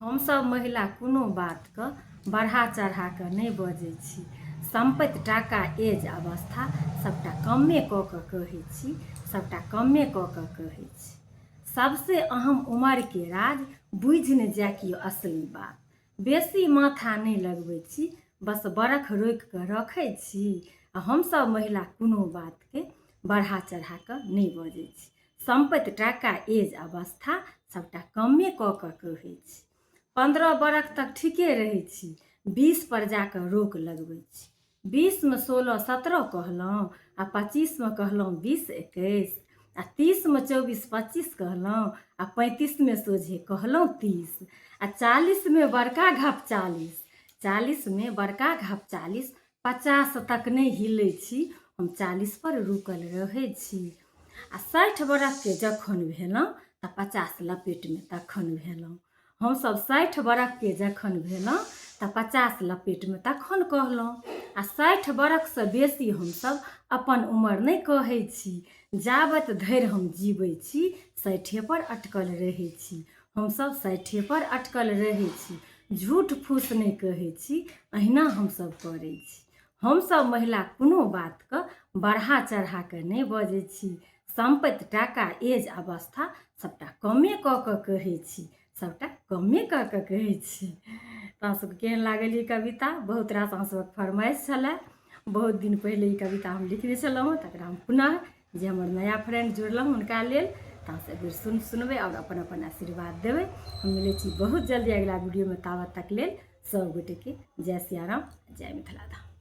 हमसभ महिला कोनो बातके बढ़ा चढ़ा कऽ नहि बजै छी। सम्पति, टाका, एज, अवस्था सभटा कमे कऽ कऽ कहै छी, सभटा कमे कऽ कऽ कहै छी। सबसे अहम उमरके राज बुझि नहि जाय कियो असली बात। बेसी माथा नहि लगबै छी, बस बरख रोकि कऽ रखै छी आ हमसभ महिला कोनो बातके बढ़ा चढ़ा कऽ नहि बजै छी। सम्पति, टाका, एज, अवस्था सभटा कमे कऽ कऽ कहै छी। 15 बरख तक ठीके रहै छी, 20 पर जा कऽ रोक लगबै छी। 20मे 16 17 कहलहुँ आ 25मे कहलहुँ 20 21 आ 30मे 24 25 कहलहुँ आ 35मे सोझे कहलहुँ 30 आ 40मे बड़का घाप 40, 40मे बड़का घाप 40, 50 तक नहि हिलै छी हम, 40 पर रुकल रहै छी। आ 60 बरखके जखन भेलहुँ तऽ 50 लपेटमे तखन भेलहुँ। हमसभ 60 बरखके जखन भेलहुँ तऽ 50 लपेटमे तखन कहलहुँ। आ 60 बरखसँ बेसी हमसभ अपन उमर नहि कहै छी। जाबत धरि हम जीबै छी साठिएपर अटकल रहै छी। हमसभ साठिएपर अटकल रहै छी। झूठ फूस नहि कहै छी, अहिना हमसभ करै छी। हमसभ महिला कोनो बातके बढ़ा चढ़ा कऽ नहि बजै छी। सम्पति, टाका, एज, अवस्था सभटा कमे कऽ कऽ कहै छी, सभटा कमे कऽ कऽ कहै छी। तऽ अहाँ सभके केहन लागल ई कविता? बहुत रास अहाँ सभक फरमाइश छलए। बहुत दिन पहिले ई कविता हम लिखने छलहुँ हँ, तकरा हम पुनः जे हमर नया फ्रेंड जुड़लहुँ हुनका लेल तऽ अहाँसँ एक बेर सुनबै आओर अपन अपन आशीर्वाद देबै। हम मिलै छी बहुत जल्दी अगिला वीडियोमे, ताबत तक लेल सब गोटेके जय सियाराम, जय मिथिला धाम।